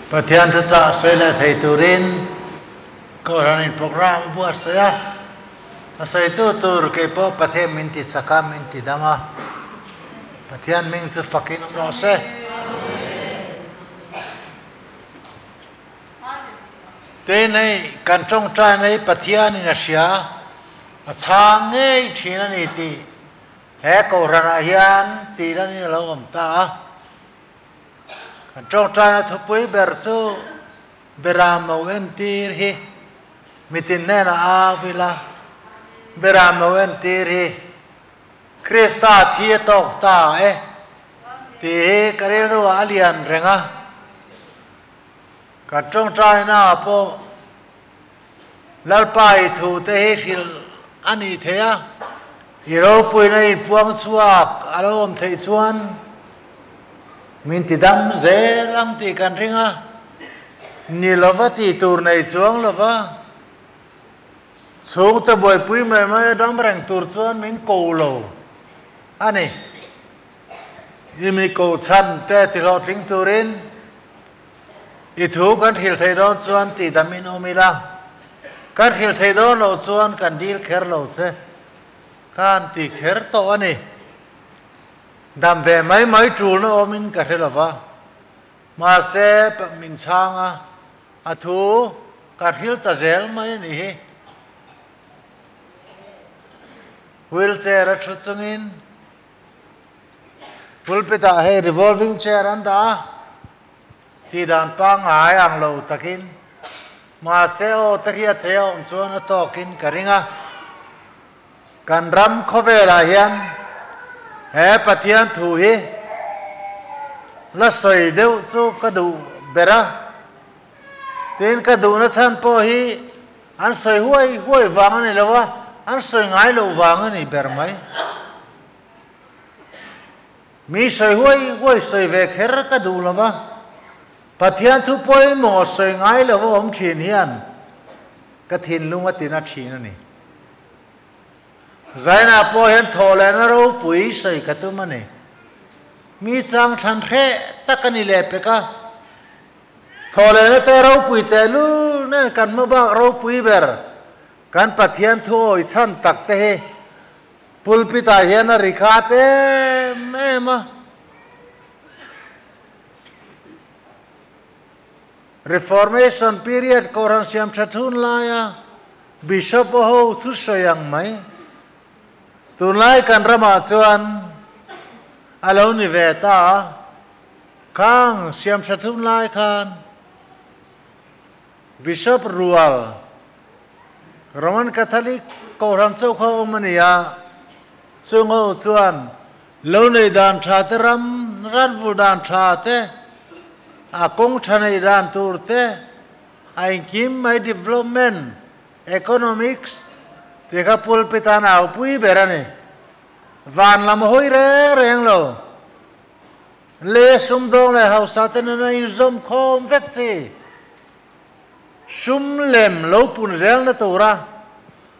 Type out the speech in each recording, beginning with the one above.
Pathian thuchah sawi leh thei turin Kohhranin programme a buatsaih a, a sawitu tur kei pawh Pathian min ti chak a, min ti dam a, Pathian hming chu fakin awm rawh se. Tin hei kan tawngtaina hi Pathianin a hria, a chhang ngei thin a ni tih he Kohhranah hian tih lanin a lo awm ta a. Kan tawngtaina thupui ber chu Beram lo entir hi mitin hnenah a au ila, Beram lo entir hi Krista thi a tawk ta e tih hi ka rilruah a lian reng a. Kan tawngtaina ah pawh Lalpa i thu te hi hrilh a nih theih a, i ropuina inpuang chhuak a lo awm theih chuan min ti dam zel ang tih kan ring a, ni lova tih tur nei chuang lova chhungte buaipui mai mai a dam reng tur chuan min ko lo a ni. I mi ko chhan te ti hlawhtling turin i thu kan hrilh theih dawn chuan tih dam in awm ila, kan hrilh theih dawn loh chuan kan dil kher lo che khan ti kher tawh a ni. Dam ve mai mai tulna awmin ka hre lova, mahse min chhang a, a thu ka hrilh ta zel mai a nih hi. Wheelchair a thu chungin Pulpit ah hei revolving chair an dah a, tih dan pangngai ang lo takin mahse aw te hriat theih a awm chuan a tawkin ka ring a. Kan ram khawvelah hian he Pathian thu hi la sawi deuh chu ka duh ber a, tin ka duhna chhan pawh hi an sawi huai huai vang a ni lo a, an sawi ngai loh vang a ni ber mai. Mi sawi huai huai sawi ve kher ka duh lo va, Pathian thu pawimawh sawi ngai lo a awm thin hian ka thinlung a tina thin a ni. Zainah pawh hian thawh lehna ropui sawi ka tum a ni. Mi chang thlan hreh tak a ni leh pek a, thawh lehna te ropui tehlul nen kan hma bak ropui ber kan Pathian thu awi chhan tak te hi Pulpit ah hian a ri khat em em a. Reformation period Kohhran siam tha thun laia Bishop aw ho thusawi ang mai. Tunlai kan ramah chuan a lo ni ve ta a, khang siam tha thun lai khan Bishop rual Roman Catholic Kohhran chauh kha awm a ni a, chung ho chuan lo nei dan tha te ram ranvul dan tha te, a kawng tha nei dan tur te, a engkim mai development, economics tih kha pulpit an aupui ber a ni. Van lam hawi reng reng lo. Lei a sumdawng leh hausa te nena inzawm khawm vek chi. Sum lem lo pun zelna tura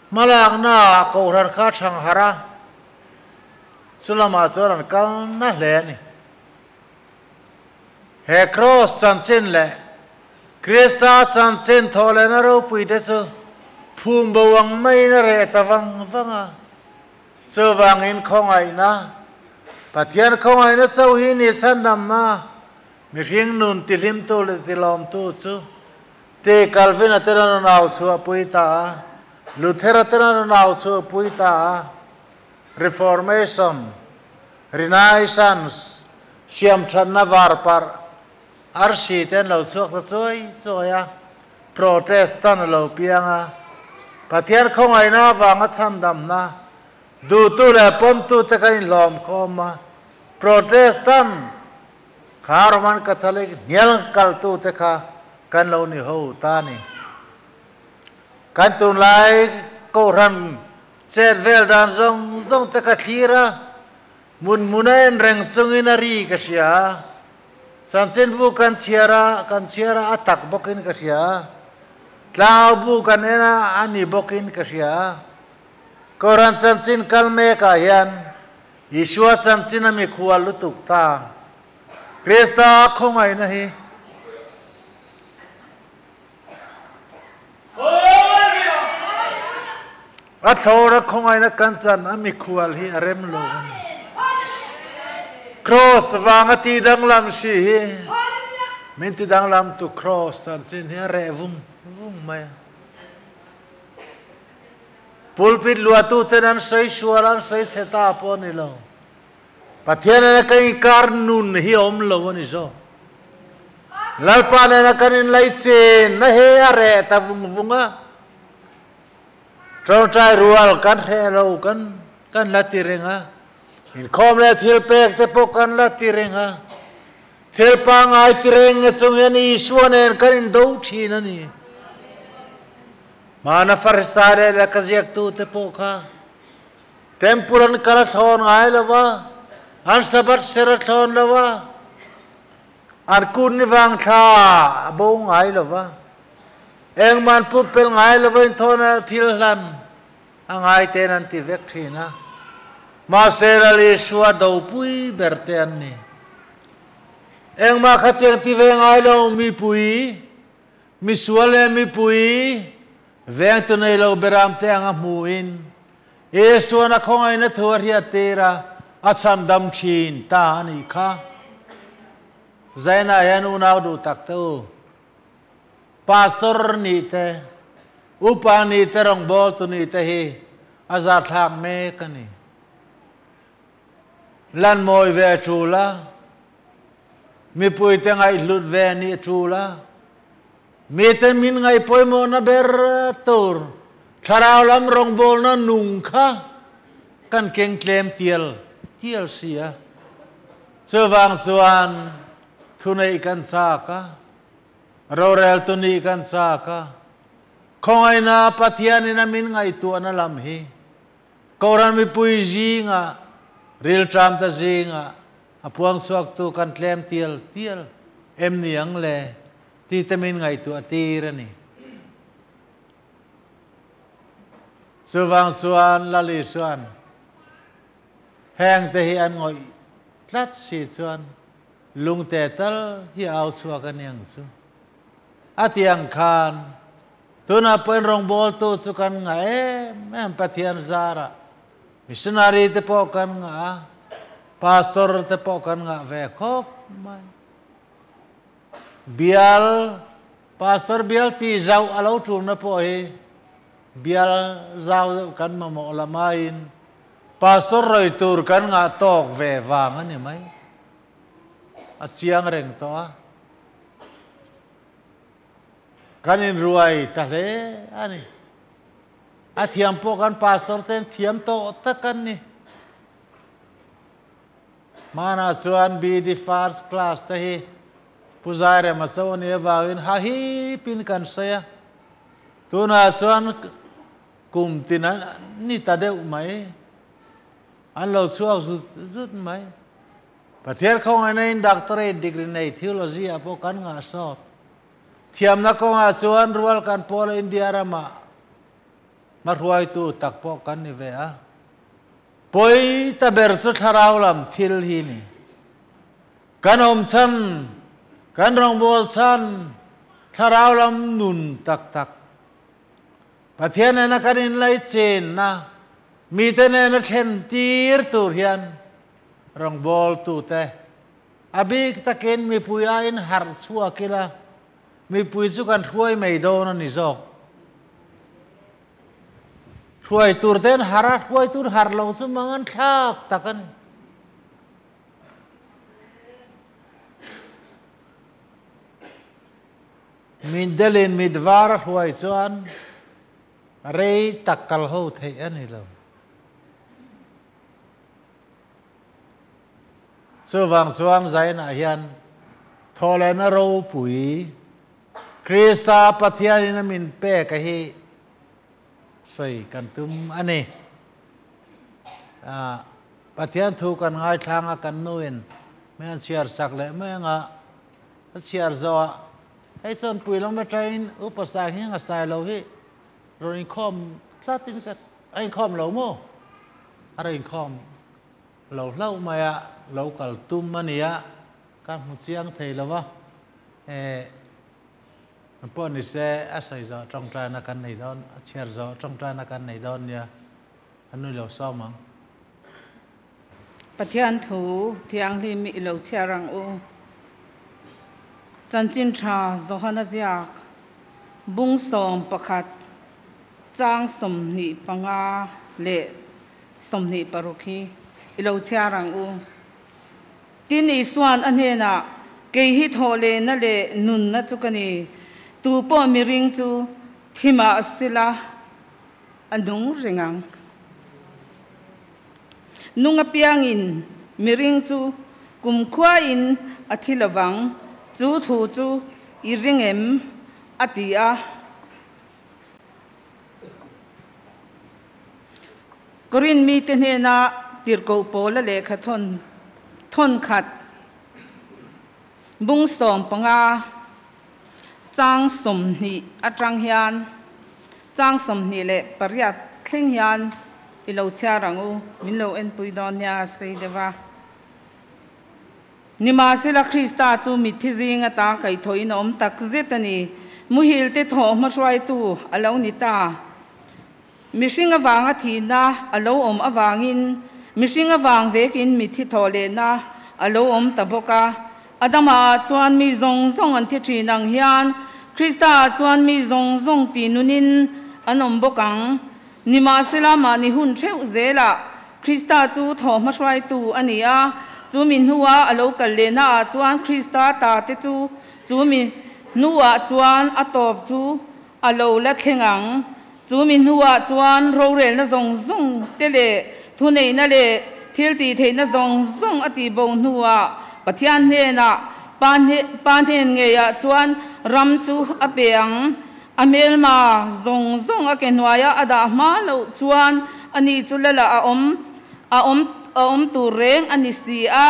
hmalaknaah Kohhran kha thang harh a, chu lamah chuan an kal na hle a ni. He Kraws chanchin leh Krista chanchin thawhlehna ropui te chu phum bo ang maiin a reh ta vang vang a, chuvangin khawngaihna, Pathian khawngaihna chauh hi ni chhandamna Mihring nun tihlimtu leh tilawmtu chu T. Calvin-a ten a rawn au chhuahpui ta a, Luther-a ten a rawn au chhuahpui ta a, Reformation, Renaissance, siamthatna varparh, arsi te an lo chhuak ta chuai chuai a, Protestant a lo piang a, Pathian khawngaihna avanga chhandamna duhtu leh pawmtute kan inhlawm khawm a, Protestant Kha Roman Catholic hnial kaltute kha kan lo ni ho ta ni. Kan tunlai Kohhran chet vel dan zawng zawng te ka thlir a, hmun hmun a en reng chungin a ri ka hria a, chanchinbu kan chhiar a, kan chhiar a, a tak bawkin ka hria a, tlangaubu kan en a, a ni bawkin ka hria a. Kohhran chanchin kal mekah hian Isua chanchin a mikhual lutuk ta. Krista khawngaihna hi A thlawra khawngaihna kan chan a mikhual hi a rem lo a ni. Kraws vanga ti danglam si hi min ti danglam tu kraws chanchin hi a reh vung vung mai a. Pulpit luatuten an sawi sual an sawi chhe ta pawh a ni lo. Pathian nena kan inkar nun hi a awm lo a ni zawk. Lalpa nena kan inlaichin na hi a reh ta vung vung a. Tawngtai rual kan hreh lo kan kan la ti reng a. Inkhawm leh thil pek te pawh kan la ti reng a. Thil pangngai ti reng chung hian Isua nen kan indo thin a ni. Hmana Farisai leh lehkha ziaktute pawh kha Temple an kal a thlawn ngai lo va, an Sabbath ser a thlawn lo va, an kut ni vang thla a bo ngai lo va, engmah an pumpelh ngai lo va inthawhna thil hlan a ngai tein an ti vek thin a. Mahse Lal Isua dopui ber te an ni. Engmah khatiang ti ve ngai lo mipui Misual leh mipui vengtu nei lo beram te anga hmuhin Isuan a khawngaihna thu a hriat tir a, a chhan dam thin ta a nih kha. Zainah hian unau duh tak te u, Pastor nih te, upa nih te rawngbawltu nih te hi a zathlak mek a ni. Lan mawi ve a tul a. Mipuite ngaihhlut ve a nih tul a, mite min ngaih pawimawhna ber tur thlarau lam rawngbawlna nung kha kan keng tlem tial tial si a. Chuvang chuan thuneih kan chak a, roreltu nih kan chak a, khawngaihna Pathianin a min ngaihtuahna lam hi Kohhran mipui zingah, rilṭamte zingah a puang chhuaktu kan tlem tial tial em ni ang le tih te min ngaihtuah tir a ni. Chuvang chuan Lal Isuan heng te hi an ngawih tlat si chuan lungte tal hi a au chhuak a ni ang chu. A ti ang khan tunah pawhin rawngbawltu chu kan ngah em em Pathian zarah Missionary te pawh kan ngah a, Pastor te pawh kan ngah ve khawp mai. Bial, Pastor bial tih zauh a lo tulna pawh hi bial zau deuh kan mamawh la maiin Pastor rawi tur kan ngah tawk ve vang a ni mai. A chiang reng tawh a. Kan inruai ta hle a ni. A thiam pawh kan pastor ten thiam tawh tak an ni. Hmanah chuan BD first class te hi Pu Zairema cho a nih avangin ha hipin kan sawi a. Tunah chuan kum tin an ni ta deuh mai. An lo chhuak zut zut mai. Pathian khawngaihna in doctorate degree nei theology ah pawh kan ngah sawt. Thiamna kawngah chuan rual kan pawl a India ramah hmahruaitu tak pawh kan ni ve a. Pawi ta ber chu thlarau lam thil hi ni. Kan awm chhan, kan rawngbâwl chhan, thlarau lam nun tak tak. Pathian nena kan inlaichenna, mite nena thlen tir tur hian rawngbâwltute A bik takin mipui aiin harh chhuak ila, mipui chu kan hruai mai dawn a ni zawk. Hruai tur ten harh a, hruai tur harh lo chu mang an thlak tak a ni. Mitdelin mit var a hruai chuan rei tak kal ho theih a ni lo. Chuvang chuan Zainah hian thawhlehna ropui Krista Pathianin a min pek a hi sawi kan tum a ni. Pathian thu kan ngaithlang a, kan nuin min han chhiar sak leh mai anga ka chhiar zawh a, hei chuan pui lam atangin Upa Sanghing a sai lo hi rawn inkhawm tlatin ka a inkhawm lo maw? A rawn inkhawm Lo hlauh mai a, lo kal tum a nia, ka hmu chiang thei lo va, eh, pawh ni se a sawi zawh tawngtaina kan nei dawn, a chhiar zawh tawngtaina kan nei dawn nia. An nui lo sawm ang. Pathian thu thianghlim i lo chhiar ang u. Chanchin tha Johana ziak bung 11 chang 25 leh 26 hi i lo chhiar ang u. Tin Isuan a hnenah, Kei hi thawh lehna leh nunna chu ka ni, tu pawh miring chu thimah sila a nung reng ang. Nung apiangin miring chu kumkhuain a thi lovang, chu thu chu i ring em? a ti a. Korin mite hnena tirhkoh Paula lehkha thawn thawn khat bung 15 chang 20 atang hian chang 28 thleng hian i lo chhiar ang u, min lo enpui dawn nia sei deuh a. Nimahsela Krista chu mitthi zing ata kaihthawhin a awm tak zet a ni. Muhil te thawh hmahruaitu a lo ni ta. Mihring avanga thihna a lo awm avangin mihring avang vekin mitthi thawh lehna a lo awm ta bawk a. Adama ah chuan mi zawng zawng an thi thin ang hian Krista ah chuan mi zawng zawng tih nunin an awm bawk ang. Nimahsela mahni hun theuh zelah Krista chu thawh hmahruaitu a ni a, chumi hnuah a lo kal lehna ah chuan Krista ta te chu chumi hnuah chuan a tawp chu a lo la thleng ang. Chumi hnuah chuan rorelna zawng zawng te leh thuneihna leh thil tihtheihna zawng zawng a tihbo hnuah Pathian hnenah Pa Pa hnen ngeiah chuan ram chu a pe ang. A hmelma zawng zawng a ke hnuaia a dah hma loh chuan ani chu lala a awm a awm a awm tur reng a ni si a.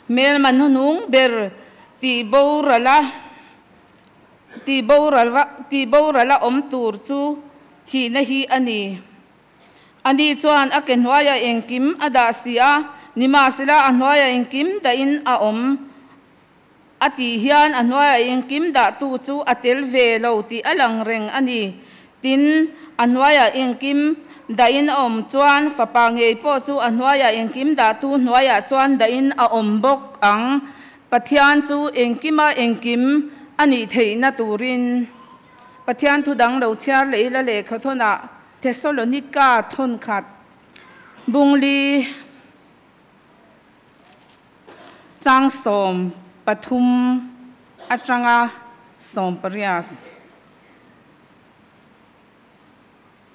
Hmelma hnuhnung ber tih borala tih boral tih borala awm tur chu thihna hi a ni. Ani chuan a ke hnuaia engkim a dah si a, nimahsela a hnuaia engkim dahin a awm a tih hian a hnuaia engkim dahtu chu a tel ve lo tih a lang reng a ni. Tin, a hnuaia engkim dahin a awm chuan fapa ngei pawh chu a hnuaia engkim dahtu hnuaiah chuan dahin a awm bawk ang. Pathian chu engkima engkim a nih theihna turin Pathian thu dang lo chhiar leh ila lehkha thawnah Thesalonika thawn khat bungli chang 13 atanga 18.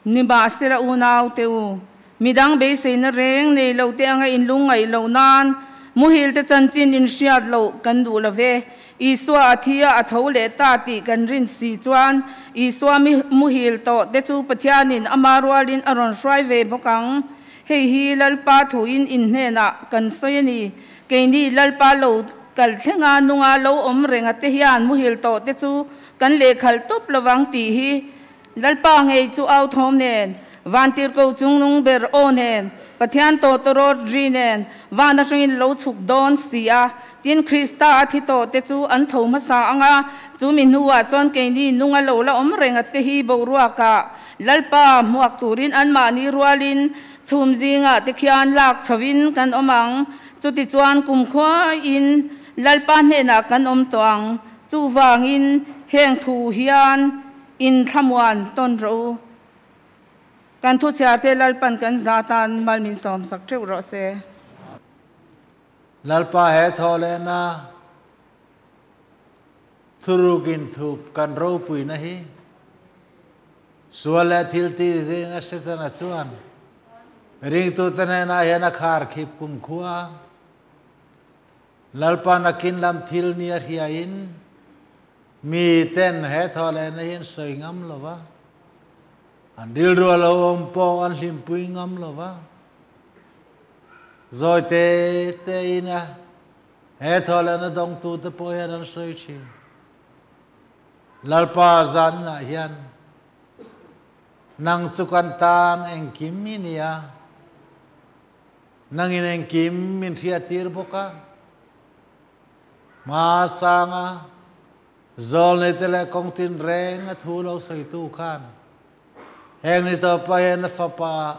Nimahsela unau te u, midang beiseina reng nei lo te anga in lungngaih loh nan muhil te chanchin in hriat loh kan duh lo ve. Isua a thi a, a tho leh ta tih kan rin si chuan Isua mi muhil tawh te chu Pathianin ama rualin a rawn hruai ve bawk ang. Hei hi Lalpa thuin in hnenah kan sawi a ni. Keini Lalpa lo kal thlenga nunga lo awm renga te hian muhil tawh te chu kan lehkhalh tawp lovang tih hi Lalpa ngei chu au thawm nen, Vantirhkoh chungnung ber aw nen, Pathian tawtawrawt ri nen, van atangin lo chhuk dawn si a. Tin, Krista a thi tawh te chu an tho hmasa ang a, chumi hnuah chuan keini nunga lo la awm reng a te hi boruakah Lalpa hmuak turin anmahni rualin chhum zingah te khian lak chhoin kan awm ang. Chutichuan kumkhuain Lalpa hnenah kan awm tawh ang. Chuvangin heng thu hian In thlamuan tawn rawh u. Kan thuchhiar te Lalpan kan za tan mal min sawmsak theuh rawh se. Lalpa he thaw lehna thurukin thup kan ropuina hi sual leh thil ti zinga Setana chuan ringtute hnenah hian a khar khip kumkhua a. Lalpa nakin lam thil ni a hriain Mi ten he thaw lehna hi an sawi ngam lo va, an rilru a lo awm pawh an hlimpui ngam lo va. Zawi te te in a he thaw lehna dawngtu te pawh hian an sawi thin. Lalpa zaninah hian nang chu kan tan engkim i ni a, nangin engkim min hriattir bawk a. Hma sanga zawlneite leh kawng tinreng a thu lo sawitu khan heng ni tawpah hian a fapa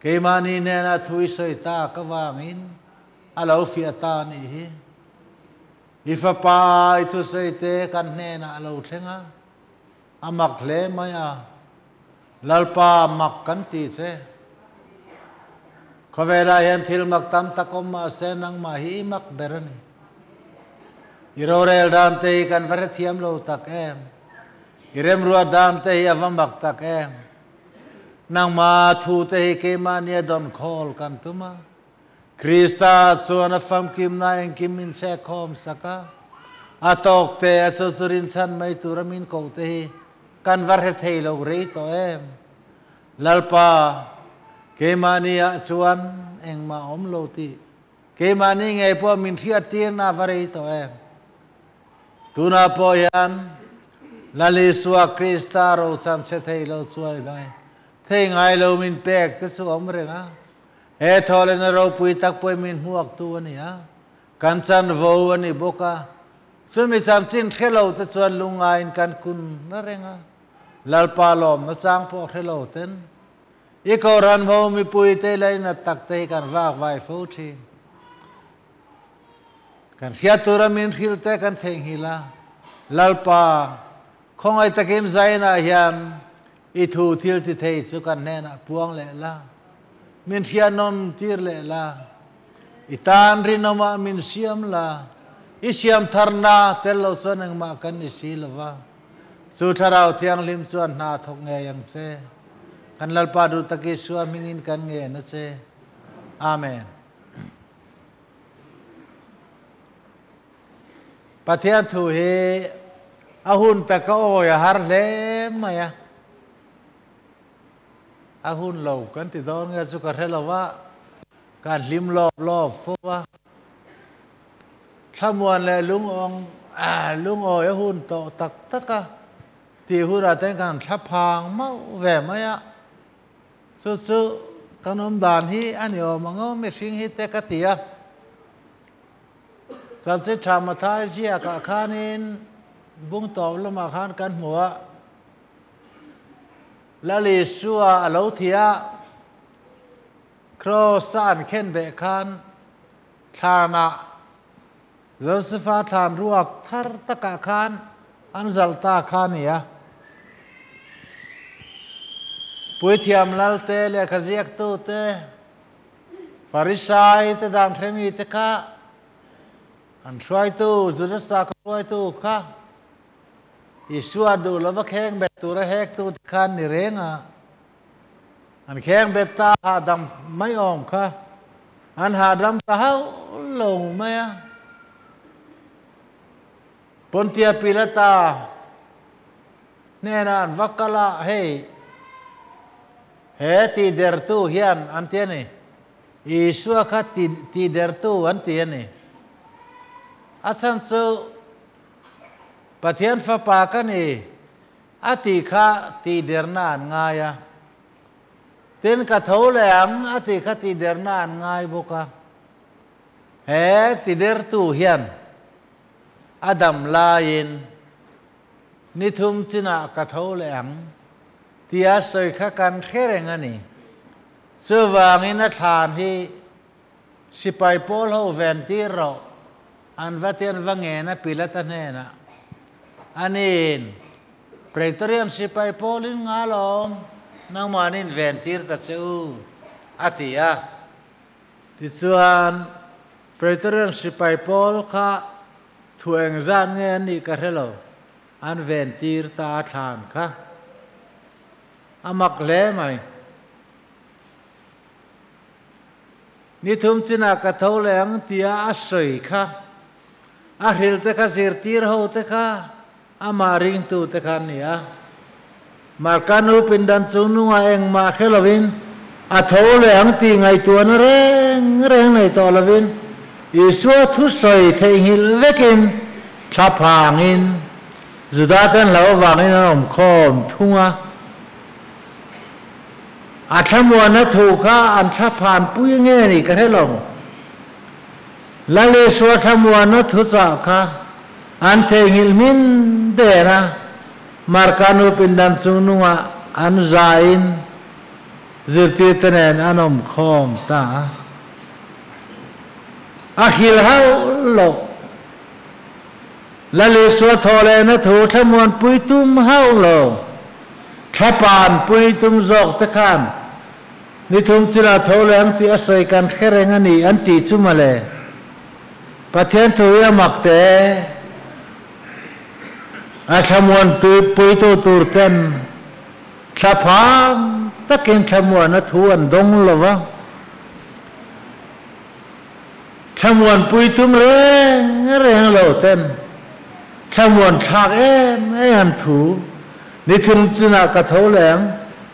Keimahni hnena thu i sawi tak avangin a lo fiah ta a nih hi. I fapa i thusawi te kan hnenah a lo thleng a, a mak hle mai a, Lalpa mak kan ti che. Khawvelah hian thil mak tam tak awm mahse nangmah hi i mak ber a ni. I rorel dan te hi kan va hrethiam lo tak em? I remruat dan te hi a va mak tak em? Nangmah thu te hi keimahnia dawn khawl kan tum a. Krista chuan a famkimna engkim min chhekkhawm sak a, a tawk te a chu chu rinchhan mai tura min koh te hi kan va hre thei lo rei tawh em? Lalpa, keimahni ah chuan engmah awm lo tih keimahni ngei pawh min hriattirna a va rei tawh em? Tunah pawh hian Lal Isua Krista rochan che thei lo chuai ngai thei ngai lo min pek te chu awm reng a. He thawhlehna ropui tak pawhin min hmuaktu a ni a, kan chanvo a ni bawk a. Chumi chanchin hre lo te chuan lungngaiin kan kun na reng a, Lalpa lawmna chang pawh hre lo ten i Kohhran ho mipuite lainat tak te hi kan vak vai fo thin. Kan hriat tura min hrilh te kan theihnghilh a, Lalpa, khawngaih takin Zainah hian i thu thil ti thei chu kan hnenah puang leh la, min hriatnawn tir leh la, i tan rinawmah min siam la, i siam tharna tel lo chuan engmah kan ni si lo va, chu Thlarau Thianghlim chuan hna thawk ngei ang che. Kan Lalpa duh tak Isua hmingin kan ngen a che. Amen. Pathian thu hi a hun taka awi a har hle mai a, a hun lo kan ti dawn nge chu ka hre lo va, kan hlim lawp lawp fo va, thlamuan leh lungawng lungawi a hun tawh tak tak a tih hunah te hian kan thlaphang mauh ve mai a. Chu chu kan awm dan hi a ni awm ang aw mihring hi te ka ti a. Chanchin tha Mathai ziakah khanin bung tawp lamah khan kan hmu a, Lal Isua a lo thi a, Kraws a an khen beh khan thlanah Josefa thlan ruak thar takah khan an zalh ta kha a ni a. Puithiam Lalte, lehkha ziaktute, Farisai te dan hremi te kha an hruaitu, Juda sakhaw hruaitu kha Isua duh lova kheng bet tura hektu te kha an ni reng a. An kheng bet ta hahdam mai awm kha an hahdam ta hauh lo mai a. Pontia Pilata hnenah an va kal a, hei he tihdertu hian an ti a ni, Isua kha tihdertu an ti a ni. A chhan chu Pathian Fapa ka ni. A tih kha tihderna an ngai a. Tin, ka tho leh ang a tih kha tihderna an ngai bawk a. He tidertu hian a dam laiin ni thum chinah ka tho leh ang tia sawi kha kan hre reng a ni. Chuvangin a thlan hi sipai pawl ho ven tir rawh An va tian va ngen a Pilata hnenah, Aniin, Praetorian sipai pawlin nga lawm, nangmahniin ven tir ta che u, a ti a. Tichuan, Praetorian sipai pawl kha thu engzat nge an nih ka hre lo, an ven tir ta a thlan kha. A mak hle mai. Ni thum chinah ka tho leh ang tia a sawi kha, a hrilh te kha zirtir ho te kha amah ringtu te kha an ni a. Marka nu pindan chung nungah engmah hre lovin a tho leh ang tih ngaihtuahna reng reng nei tawh lovin Isua thusawi theihnghilh vekin thla phangin Juda ten hlauh avangin an awm khawm thung a. A thlamuanna thu kha an thlaphan pui nge ni ka hre lo. Lal Isua thlamuanna thu chah kha an theihnghilh hmin der a, Marka nu pindan chung nungah an zaiin Zirtirte nen an awm khawm ta a. A hrilh hauh loh. Lal Isua thaw lehna thu thlamuanpui tum hauh lo. Thlapanpui tum zawk te khan ni thum chila tho leh ang tih a sawi kan hre reng a ni an tih chu mawle. Pathian thu hi a mak teh e. A thlamuanpuitu tur ten Thlaphang takin thlamuana thu an dawng lo va, thlamuanpui tum reng reng lo ten thlamuan thlak em em thu ni thum chunah ka tho leng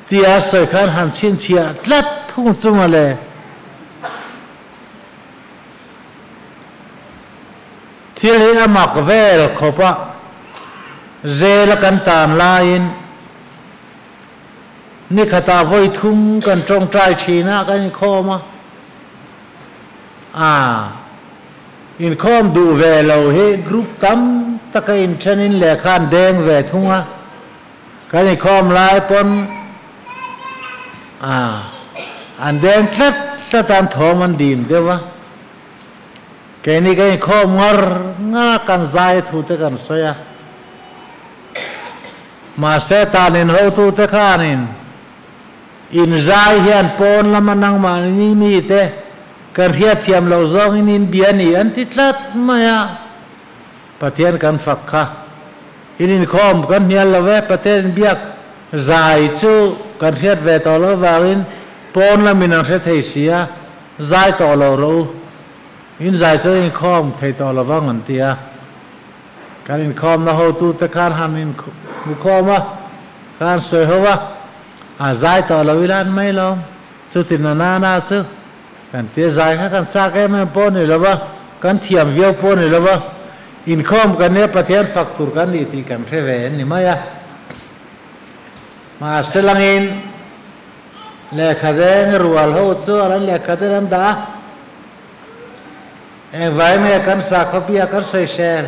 tia sawi khan han chhinchhiah tlat thung chu mawle. Thil hi a mak vel khawp a, zel a kan tan laiin ni khatah vawi thum kan tawngtai thin a, kan inkhawm a, aa inkhawm duh ve lo hi group tam taka inthenin lehkha an deng ve thung a, kan inkhawm lai pawn aa an deng tlat tlat a, an thawm an dim deuh a. Keini kan inkhawm ngar ngar a, kan zai thu te kan sawi a. Mahse tanin hotute khanin in zai hian pawn lama nangmahni mite kan hriatthiam loh zawngin in bia ni an ti tlat mai a. Pathian kan fak kha in inkhawm kan hnial lo e, Pathian inbiak zai chu kan hriat ve tawh loh avangin pawn lamin an hre thei si a, Zai tawh lo rawh u, in zai chuan inkhawm thei tawh lo vang an ti a. Kan inkhawmna hotute khan han inhmu khawm a, khan sawi ho a, a zai tawh lo ila an mai lo, chuti na na na chu kan ti a, zai kha kan chak em em pawh a ni lo va, kan thiam viau pawh a ni lo va, inkhawm kan nia Pathian fak tur kan nih tih kan hre ve an ni mai a. Mahse langin. Lehkha deng rual ho chuan an lehkha den an dah a, engvai nge kan sakhaw biak kan sawisel?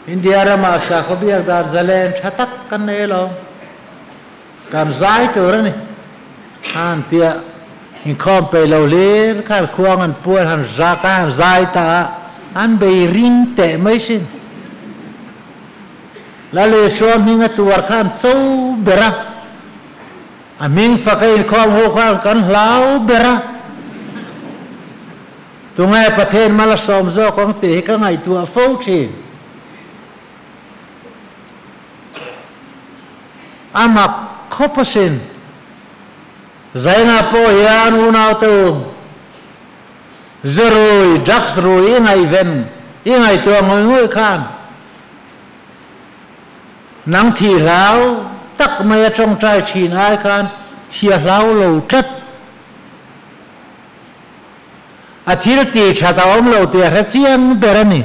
India ramah sakhaw biak dan zalen tha tak kan nei alawm, kan zai tur a ni. Han tia inkhawm peih lo hlir khan khuang an puan han zak a, han zai ta a, an bei ring teh mai sin. Lal Isua hming a tuar kha an cho ber a, a hming fak a inkhawm ho khan kan hlau ber a, tunge Pathian mal a sawm zawk ang tih hi ka ngaihtuah fo thin. A mak khawp asin. Zaina pawh hian unaute u, zu rui, drugs rui i ngaihven, i ngaihtuah ngawih ngawih khan, Nang thih hlau tak mai a tawngtai thin ai khan thi a hlau lo tlat. A thil tih that a awm lo tih a hre chiang ber a ni.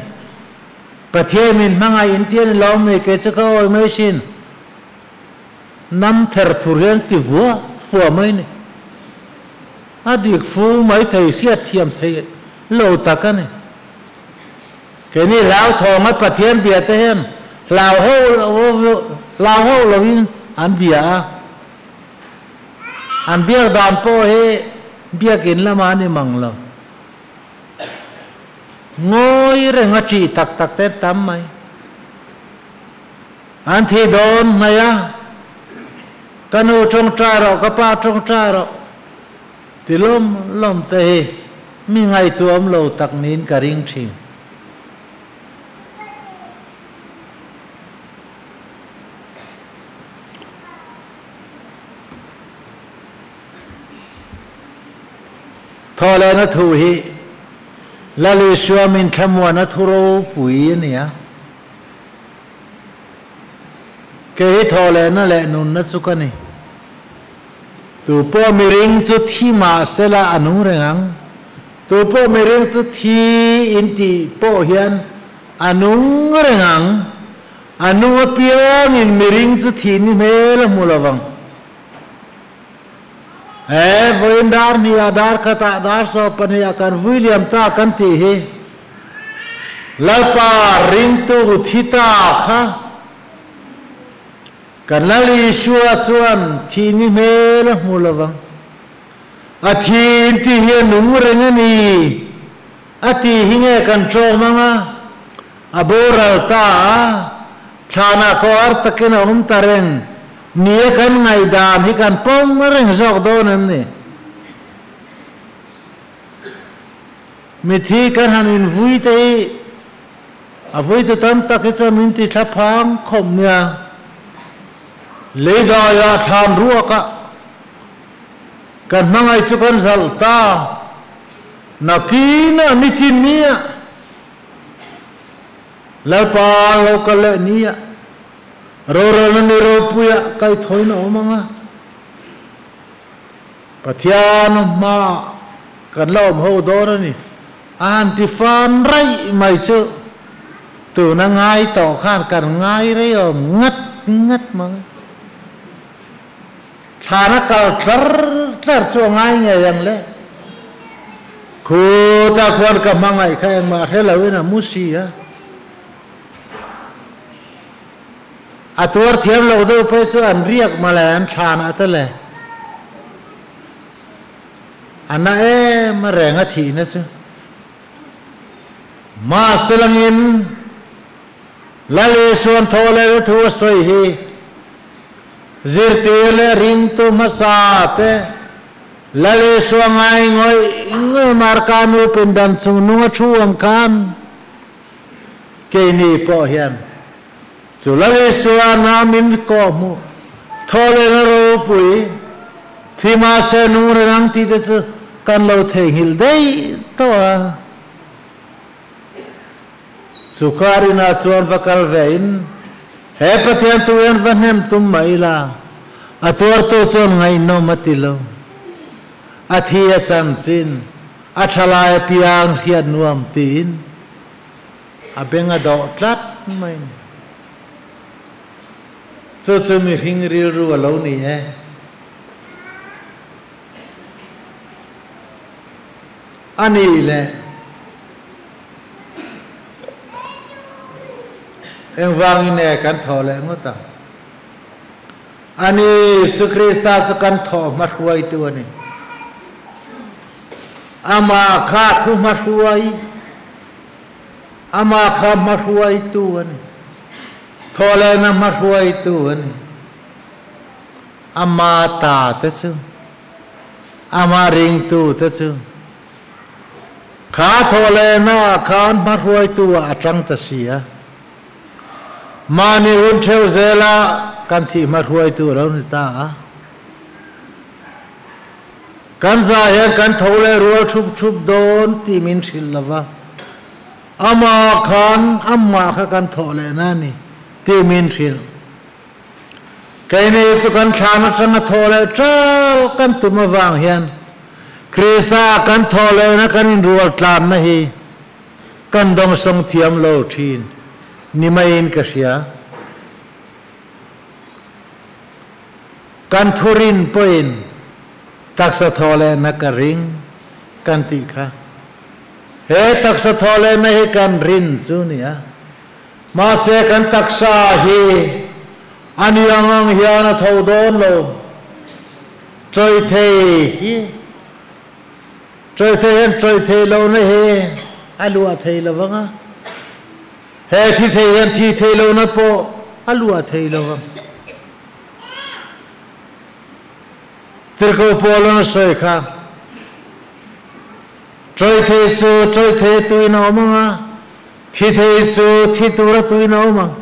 Pathian min hmangaih in ti a ni lo mai kei chu ka awi mai sin. Nam ther thur hian ti vua fua mai ni. A dik fu mai thei hriat thiam theih lo tak a ni. Keini hlauthawng a Pathian bia te hian hlau ho hlau ho loin an bia a, an biak dan pawh hi biakin lamah an imang lo. Ngawi reng a ṭih tak tak te an tam mai. An thi dawn hnaih a, ka nu ṭawngṭai rawh, ka pa ṭawngṭai rawh ti lawm lawm te hi Mi ngaihtuahawm lo tak niin ka ring thin. Thawhlehna thu hi Lal Isua min thlamuana thu ropui a ni a. Kei hi thawhlehna leh nunna chu ka ni. Tu pawh miring chu thi mah sela a nung reng ang. Tu pawh miring chu thi in tih pawh hian a nung reng ang. A nung apiangin miring chu thih ni hmel a hmu lo vang. He vawiin dar hnih ah dar khat ah dar sawm pahnih ah kan vui liam ta kan tih hi Lalpa ringtu thi ta kha. Kan Lal Isua chuan thih ni hmel a hmu lo vang. A thi in tih hi a nung reng a ni. A tih hi nge kan ṭawm ang a? A boral ta a, thlanah khaw har takin a awm ta reng. Nia kan ngaihdan hi kan pawm reng zawk dawn em ni? Mithi kan han invui te hi a vui tu tam tak hi chuan min ti thla phang khawp nia. Leidaiah thlan ruakah kan hmangaih chu kan zalh ta. Nakinah nikin nia Lalpa lo kal leh nia rorelna ni ropuiah kaithawiin a awm ang a. Pathian hmaah kan la awm ho dawn a ni. A han ti fan raih mai chu tuna ngai tawh khan kan ngai rei awm ngat ngat mang e. Thlan a kal tlar tlar chu a ngai ngei ang le. Khutah khuan ka hmangaih kha engmah hre loin a mu si a. A tuar thiam lo deuh phei chu an riak mawle an thlan ah te le. A na em a reng a thihna chu. Mahse langin Lal Isuan thaw leh na thu a sawi hi zirtir leh ringtu hmasa te Lal Isua ngai ngawih ngawih Marka nu pindan chung nung a thu ang khan Keini pawh hian chu Lal Isua na min kawhhmuh thaw leh na ropui thi mahse nung reng ang tih te chu kan lo theihnghilh daih tawh a. Chu Karina chuan va kal ve in he Pathian thu hian va hnem tum mah ila a tuartu chuan ngaihnawm a ti lo. A thi a chanchin, a thalai apiang hriat nuam tiin a beng a dawh tlat mai a ni. Chu chu mihring rilru a lo ni e. A nih leh engvangin nge kan thawh leh ngawt ang? A ni, chu Krista chu kan thawh hmahruaitu a ni. Amah kha thu hmahruai, amah kha hmahruaitu a ni. Thawh lehna hmahruaitu a ni. Ama ta te chu, amah ringtu te chu kha thawh lehna ah khan hmahruaitu ah a tang ta si a. Mahni hun theuh zela kan thih hmahruaitu a lo ni ta a. Kan zah hian kan tho leh rual thup thup dawn tih min hrilh lo va, amah khan amah kha kan thawh lehna a ni tih min hrilh. Keini chu kan thlan atanga thawh leh ṭal kan tum avang hian Krista kan thawh lehna kan inrual tlanna hi Kan dawngsawng thiam lo thin ni maiin ka hria. Kan thurin pawhin taksa thaw lehna ka ring kan tih kha. He taksa thaw lehna hi kan rin chu nia. Mahse kan taksa hi a ni ang ang hian a tho dawn lo. Chawi thei hi. Chawi thei hian chawi thei lohna hi a luah thei lo vang a, he thi thei hian thi thei lohna pawh a luah thei lo vang. Tirhkoh Paula'n a sawi kha, Chawi thei chu chawi thei a tuin a awm ang a, thi thei chu thi tur a tuin a awm ang.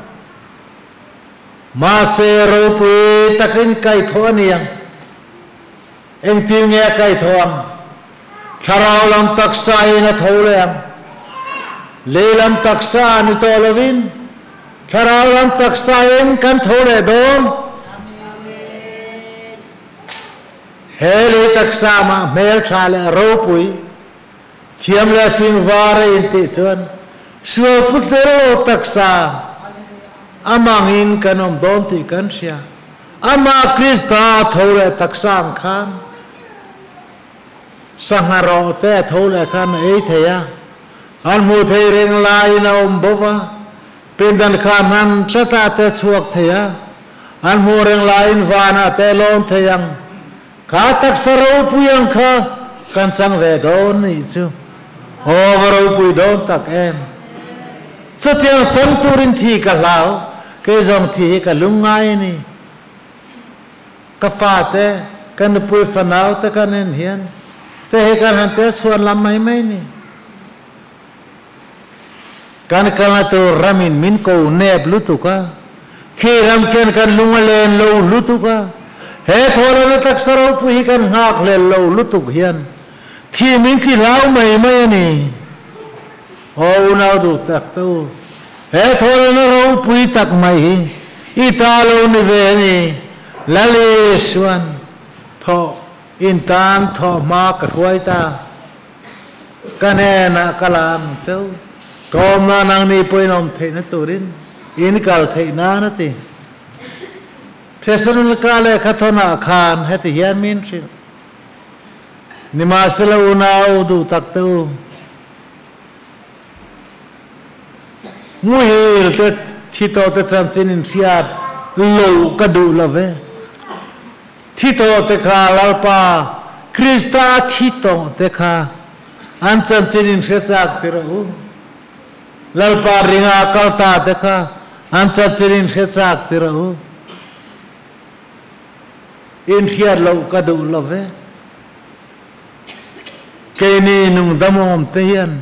Mahse ropui takin kaihthawh a ni ang. Engtin nge a kaihthawh ang? Thlarau lam taksa in a tho leh ang. Lei lam taksa ni tawh lovin thlarau lam taksa in kan tho leh dawn. He lei taksa mah hmeltha leh ropui, thiam leh fingvar a intih chuan sual put lo taksa amangin kan awm dawn tih kan hria. Amah Krista a tho leh taksa ang khan sangha rawh te a tho leh khan a ei thei a, an hmuh theih reng laiin a awm bo va, pindan kha hman tlatah te a chhuak thei a. An hmuh reng laiin vanah te lawm thei ang. Kha taksa ropui ang kha kan chang ve dawn nih chu. Aw va ropui dawn tak em. Chutiang chang turin thi ka hlau, kei zawng thi hi ka lungngai a ni. Ka fate, ka nupui fanau te kan en hian te hi kan han te chhuan lam mai mai ni. Kan kalna tur ramin min ko nep lutuk a, khi ram khian kan lung a len lo lutuk a, he thawhlawna taksa ropui hi kan nghakhlel lo lutuk hian thi min ti hlau mai mai a ni. Aw unau duh tak te u, he thawhlawna ropui tak mai hi i ta lo ni ve a ni. Lal Isuan thawh in tan thawh hma ka hruai ta. Ka hnenah ka la ang cheu. Ka awm nan ang ni pawhin awm theihna turin in kal theih nan a ti. Thesalonika lehkha thawnah khan heti hian min hrilh, Nimahsela unau duh tak te u, muhil te thi tawh te chanchin in hriat loh ka duh lo ve. Thi tawh te kha Lalpa Krista thi tawh te kha an chanchin in hre chak ti rawh u. Lalpa ringa kal ta te kha an chanchin in hre chak ti rawh u. In hriat loh ka duh lo ve. Keini nungdam awm te hian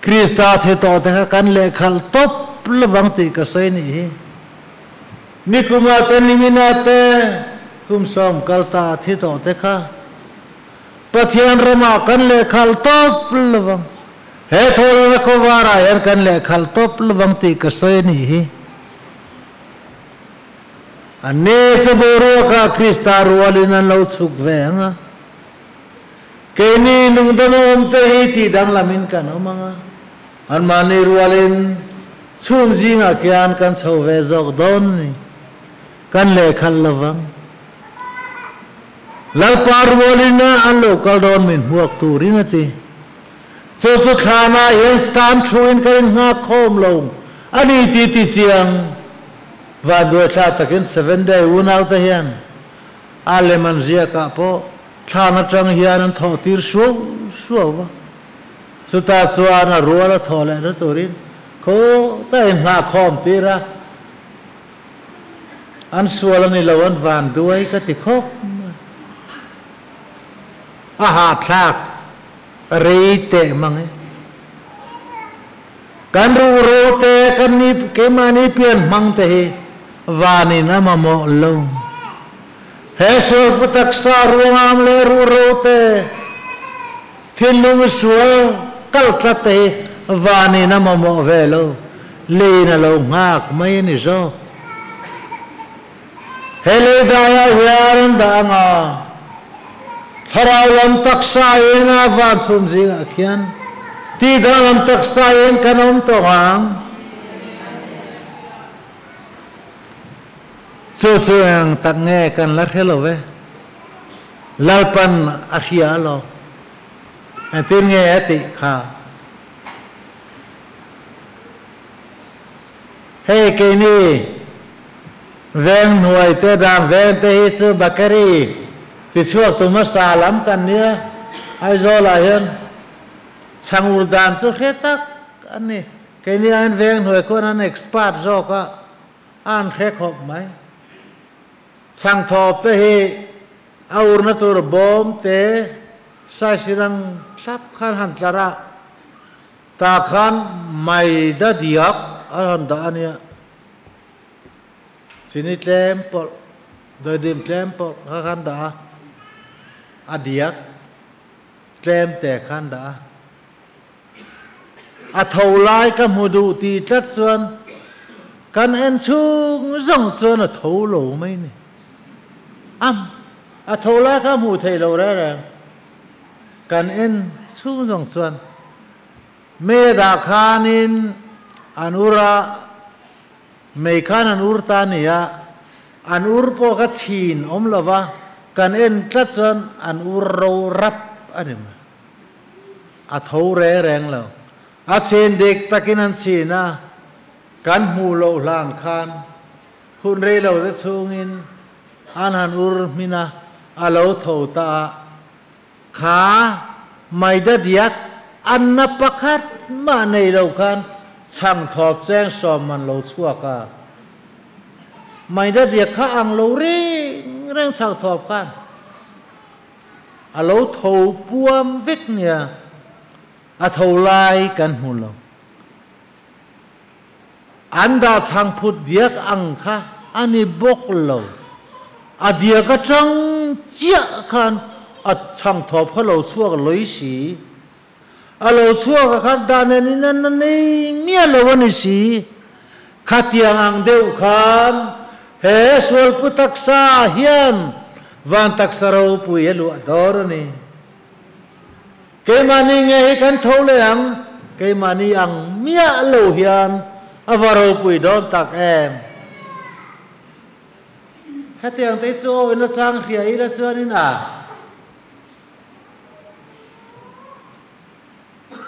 Krista thi tawh te kha kan lehkhalh tawp lovang tih ka sawi nih hi. Nikuma te Nimina te kum 10 kal ta thi tawh te kha Pathian ramah kan lehkhalh tawp lovang. He thawhlawna khawvarah hian kan lehkhalh tawp lovang tih ka sawi a nih hi. Anni chu boruakah Krista rualin an lo chhuk ve ang a. Keini lungdam awm te hi tih danglamin kan awm ang a. Anmahni rualin chhum zingah khian kan chho ve zawk dawn a ni. Kan lehkhalh lovang. Lalpa rualin an lo kal dawn min hmuak turin a ti. Chu chu thlanah hian stand thuin kan inngak khawm lo a ni ti ti chiang. Vanduaithla takin Seven Day unaute hian a lem an ziakah pawh thlan atang hian an thawh tir suau suau va. Chutah chuan a rual a thawh lehna turin khaw ta inghah khawm tir a, an sual a ni lo, an van duai ka ti khawp mai. A hahthlak rei teh mang e. Kan ruhro te, kan ni keimahni pian hmang te hi vanin a mamawh lo. He sualpu taksa ruangam leh ruhro te, Thinlung sual kal tlat te hi vanin a mamawh ve lo, leiin a lo nghak mai a ni zawk. He lei daiah hian an dah ang a, thlarau lam taksa in a van chhum zingah khian tihdang lam taksa in kan awm tawh ang. Chu chu eng tak nge kan la hre lo ve. Lalpan a hria alawm. Engtin nge a tih kha? Hei keini veng hnuai te dan veng te hi chu bakery tichhuak tu hmasa lam kan nia. Aizawlah hian chhangur dan chu hre tak an ni. Keini aiin veng hnuai khuan an expert zawk a, an hre khawp mai. Chhangthawp te hi a urna tur bawm te saisirang thlap khan han tlar a, tah khan maida diak a rawn dah a nia. Chini tlem pawlh, dawidim tlem pawlh kha khan dah a, a diak tlem te khan dah a. A tho lai ka hmu duh tih tlat chuan kan en chhung zawng chuan a tho lo mai ni. Am, a tho lai kha hmuh theih loh reng reng. Kan en chhung zawng chuan mei a dah khanin an ur a, mei khan an ur ta a ni a, an ur pawh kha chhin awm lo va, kan en tlat chuan an ur ro rap a ni mai. A tho reng reng lo. A chin dik takin an chin a, kan hmuh loh hlan khan Hun rei lo te chhungin an han ur hmin a, a lo tho ta a. Kha maida diak anna pakhat mah nei lo khan chhang thawp cheng sawm man lo chhuak a. Maida diak kha ang lo reng reng chhang thawp khan a lo tho puam vek nia, a tho lai kan hmu lo. An dah chhangphut diak ang kha a ni bawk lo. A diak atang chiah khan a chhangthawp kha lo chhuak lawih si. A lo chhuak a khan dah nen in an nei miah lo a ni si. Khatiang ang deuh khan he sualpu taksa hian van taksa ropui a luah dawn a ni. Keimahni nge hi kan tho leh ang? Keimahni ang miah lo hian a va ropui dawn tak em? Hetiang te chu aw ina chang hria ila chuanin a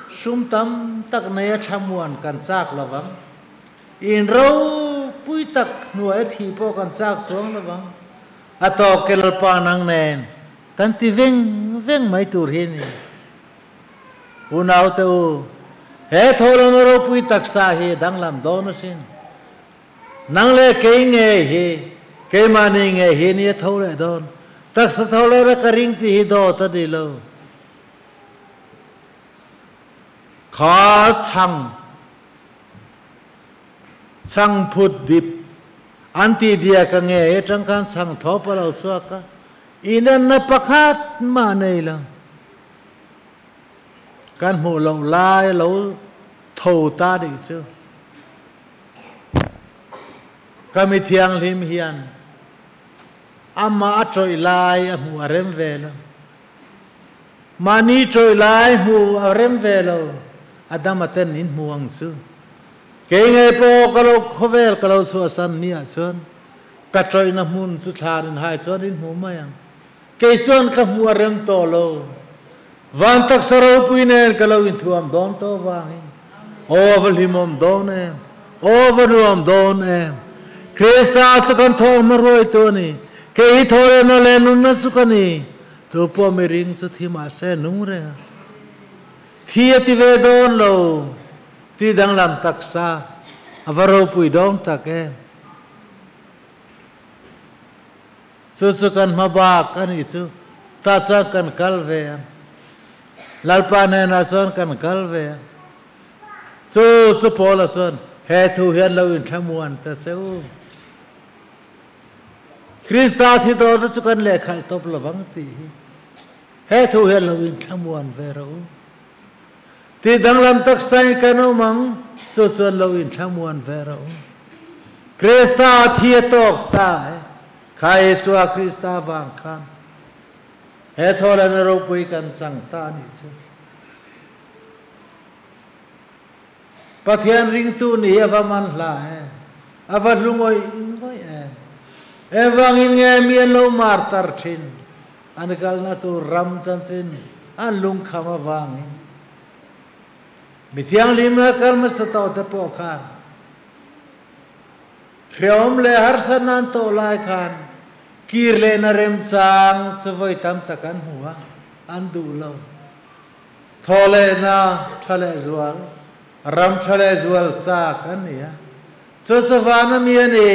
sum tam tak neia thlamuan kan chak lovang. In ropui tak hnuaia thih pawh kan chak chuang lovang. A tawk ke Lalpa nang nen Kan ti veng veng mai tur hi a ni. Unaute u, he thawhlawna ropui taksa hi danglam dawn asin. Nang leh kei ngei hi, keimahni ngei hi nia tho leh dawn. Taksa tho leh ra ka ring tih hi dawt a ni lo. Kha chhang. Chhangphut dip an tih diak a nge atang khan chhang thawp a lo chhuak a, inanna pakhat mah nei lo. Kan hmuh loh lai a lo tho ta nih chu. Ka mi thianghlim hian amah a tawih lai a hmuh a rem ve lo. Mahni tawih lai hmuh a rem ve lo, Adama ten in hmu ang chu. Kei ngei pawh ka lo khawvel ka lo chhuahsan ni ah chuan ka tawihna hmun chu thlan in hai chuan in hmu mai ang. Kei chuan ka hmuh a rem tawh lo. Van taksa ropui nen ka lo inthuam dawn tawh vangin aw a va hlimawm dawn em, aw a va nuam dawn em. Krista chu kan thawh hma ruaitu a ni. Kei hi thawhlehna leh nunna chu ka ni. Tu pawh miring chu thi mahse nung reng a. Thi a ti ve dawn lo. Ti danglam taksa a va ropui dawng tak em. Chu chu kan hma bak a nih chu. Tah chuan kan kal ve ang. Lalpa hnenah chuan kan kal ve ang. Chu chu Paula chuan he thu hian lo inthlamuan ta che u. Krista thi dawrna chu kan lehkhalh tawp lovang tih hi he thu hian lo inthlamuan ve rawh u. Ti danglam taksa in kan awm ang, chu chuan lo inthlamuan ve rawh u. Krista thi a tawk ta e, kha Isua Krista vang khan he thawhlehna ropui kan chang ta a nih chu. Pathian ringtu nih hi a va man hla e, a va hlu ngawih ngawih e. Engvangin nge mi an lo mar tar thin? An kalna tur ram chanchin an lungkham avangin mi thianghlim a kal hmasa tawh te pawh khan hreawm leh harsatna an tawh lai khan kir lehna remchang chu vawi tam tak an hmu a, an duh lo. Thaw lehna tha leh zual, ram tha leh zual chak an ni a, chu chu van a mi a ni,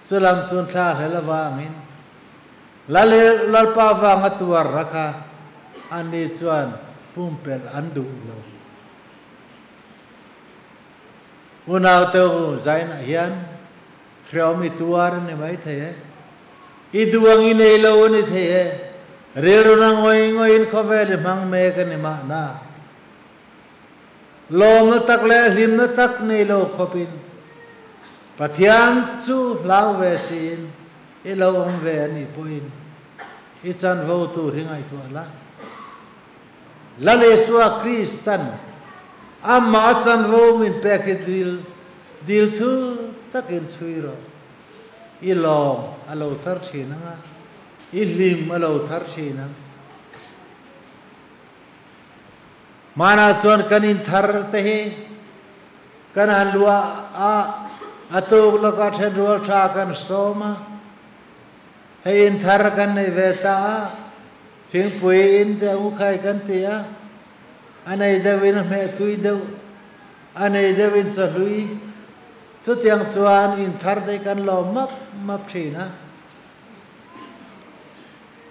chu lam chun thla hlel avangin Lal Lalpa vanga tuar ra kha anni chuan pumpelh an duh lo. Unaute u zainah hian hreawm i tuar a ni mai thei e. I duh ang i nei lo a ni thei e. Rilru na ngawih ngawihin khawvel i hmang mek a ni mahna. Lawmna tak leh hlimna tak nei lo khawpin Pathian chu hlau ve siin I lo awm ve a nih pawhin i chanvo tur hi ngaihtuah la. Lal Isua Kristan amah a chanvo min pek hi dil dil chu takin chhui rawh. I lawm a lo thar thin ang a, i hlim a lo thar thin ang. Hmanah chuan kan inthar te hi kan han luah a. A tuk lawkah ṭhenrual ṭha kan sawm a, hei inn thar kan nei ve ta a, thingpui in te u khai kan ti a, a nei deuh in a hmeh tui deuh, a nei deuh in chawhlui. Chutiang chuan inn thar te kan lawm map map ṭhin a.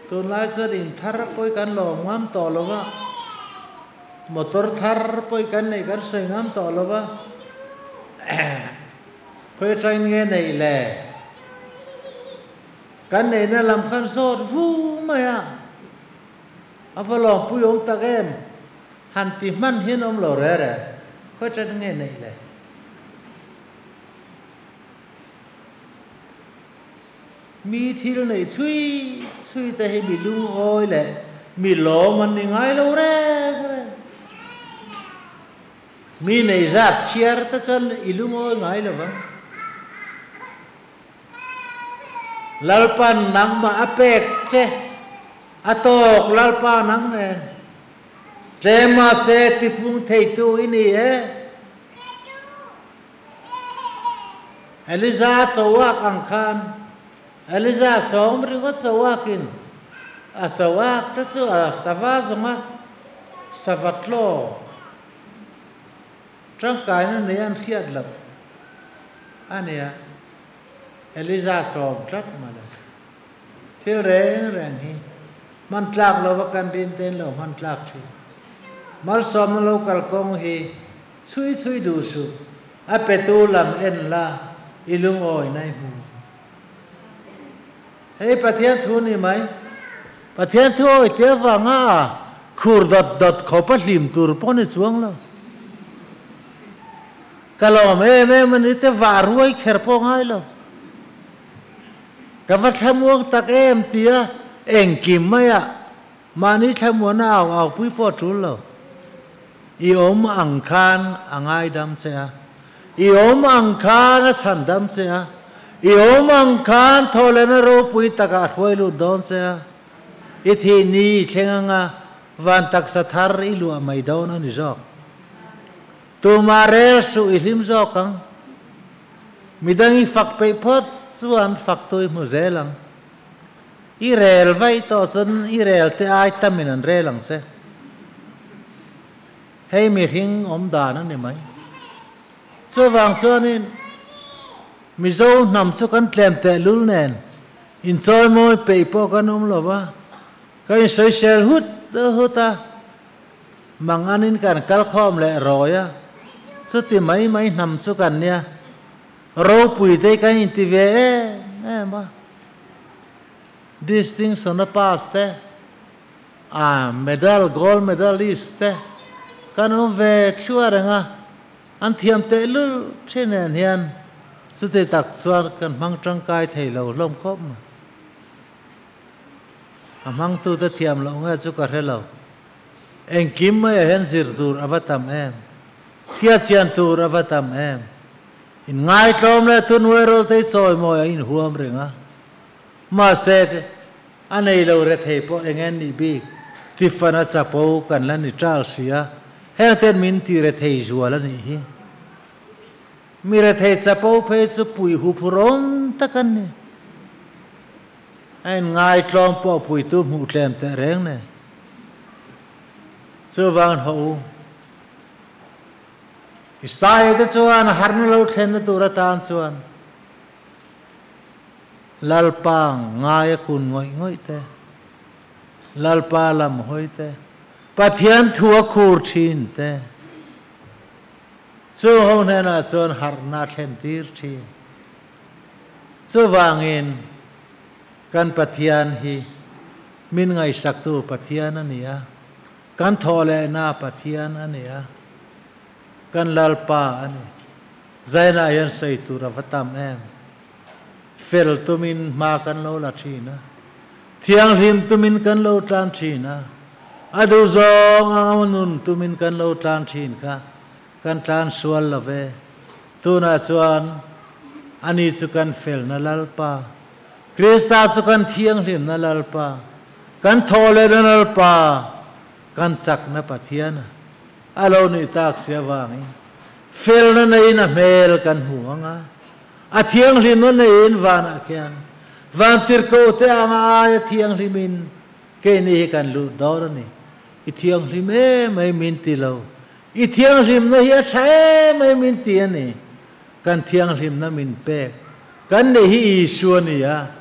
Tunlai chuan inn thar pawh kan lawm ngam tawh lo va, motor thar pawh kan neih kan sawi ngam tawh lo va, khawi atangin nge neih le? Kan neihna lam khan zawt vu mai a, a va lawmpui awm tak em? Han ti hman hian awm lo re re, khawi atangin nge neih le? Mi thil neih chhui chhui te hi mi lungawi leh mi lawm an ni ngai lo reng reng. Mi nei zat chhiar te chuan i lungawi ngai lo vang. Lalpan nangmah a pek che a tawk Lalpa nang nen tlem mahse tipung theitu i ni e. Eliza chauak ang khan Eliza chawm ringawt chauakin a chauak te chu a sava zawnga sava tlaw tangkaina nei an hriat loh a nia. Eliza chawm tlat mawle. Thil reng reng hi hman tlak lova kan rin ten lo hman tlak thin. Malsawmna lo kalkawng hi Chhui chhui duh suh, a petu lam en la, i lungawi na i hmu. Hei Pathian thu ni mai. Pathian thu awi te avanga a khur dawt dawt khawp a hlim tur pawh ni chuang lo. Ka lawm em em a ni te vah ruai kher pawh ngai lo. Ka va thlamuang tak em tia engkim maiah Mahni thlamuana au au pui pawh a tul lo. I awm ang khan a ngaidam che a, i awm ang khan a chhandam che a, i awm ang khan thawhlehna ropui takah a hruai lut dawn che a, i thih ni i thleng anga van taksa thar i luah mai dawn a ni zawk. Tumah rel suh i hlim zawk ang. Midang i fak peih phawt chuan faktu i hmu zel ang. I rel vaih tawh chuan i rel te ai tamin an rel ang che. Hei mihring awm dan a ni mai. Chuvang chuanin Mizo hnam chu kan tlem tehlul nen inchawimawi peih pawh kan awm lo va, kan insawisel hut hut a, manganin kan kalkhawm leh rawi a, chuti mai mai hnam chu kan nia. Ropui te kan inti ve em em a. Distinction a pass te, a medal, gold medalist te kan awm ve thluah reng a, an thiam tehlul thin nen hian chuti tak chuan kan hmang tangkai thei lo hlawm khawp mai. A hmangtute thiam loh nge chu ka hre lo. Engkim maiah hian zir tur a va tam em? Hriatchian tur a va tam em? Inngaitlawm leh thuhnuai rawltei chawimawi a inhuam reng a, mahse a nei lo rethei pawh eng en nih bik tifana chapo kan la ni ṭal si a, heng ten min ti rethei zual a nih hi. Mi rethei chapo phei chu puih huphurhawm tak an ni. A inngaitlawm pawh puitu hmuh tlem teh reng nen. Chuvang haw u. Isaia te chuan harna lo thlenna tur atan chuan Lalpa ngaia kun ngawih ngawih te, Lalpa lam hawi te, Pathian thu a khur thin te, chu ho hnenah chuan harhna a thlen tir thin. Chuvangin kan Pathian hi min ngaihsaktu Pathian a ni a. Kan thawhlehna Pathian a ni a, kan Lalpa a ni. Zainah hian sawi tur a va tam em? Fel tumin hma kan lo la thin a, thianghlim tumin kan lo tlan thin a, a duhzawng anga nun tumin kan lo tlan thin kha kan tlan sual lo ve. Tunah chuan ani chu kan felna Lalpa, Krista chu kan thianghlimna Lalpa, Kan thaw leh na Lalpa, kan chakna Pathian a lo nih tak si avangin felna neiin a hmel kan hmu ang a. A thianghlimna neiin vanah khian vantirhkoh te anga aia thianghlimin keini hi kan luh dawn a ni. I thianghlim em ai min ti lo. I thianghlimna hi a tha em ai min ti a ni. Kan thianghlimna min pek kan neih hi Isua a ni a.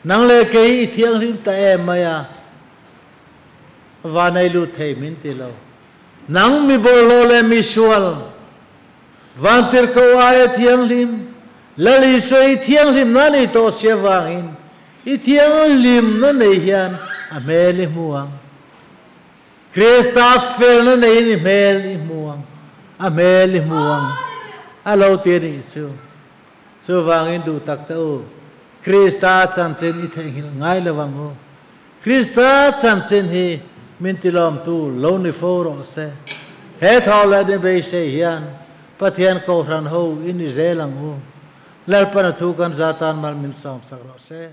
Nang leh kei i thianghlim ta em mai a, vanei lut thei min ti lo. Nang mi bawlhhlawh leh mi sual, vantirhkoh aia thianghlim, Lal Isua i thianghlimna nei tawh si avangin i thianghlimna nei hian a hmel i hmu ang. Krista felna neiin i hmel i hmu ang, a hmel i hmu ang, a lo ti a nih chu. Chuvangin duh tak ta u, Krista chanchin i theihnghilh ngai lo ang u. Krista chanchin hi min tilawmtu lo ni fo rawh se. He thaw leh ni beisei hian Pathian Kohhran ho i ni zel ang u. Lalpan a thu kan za tan mal min sawmsak rawh se.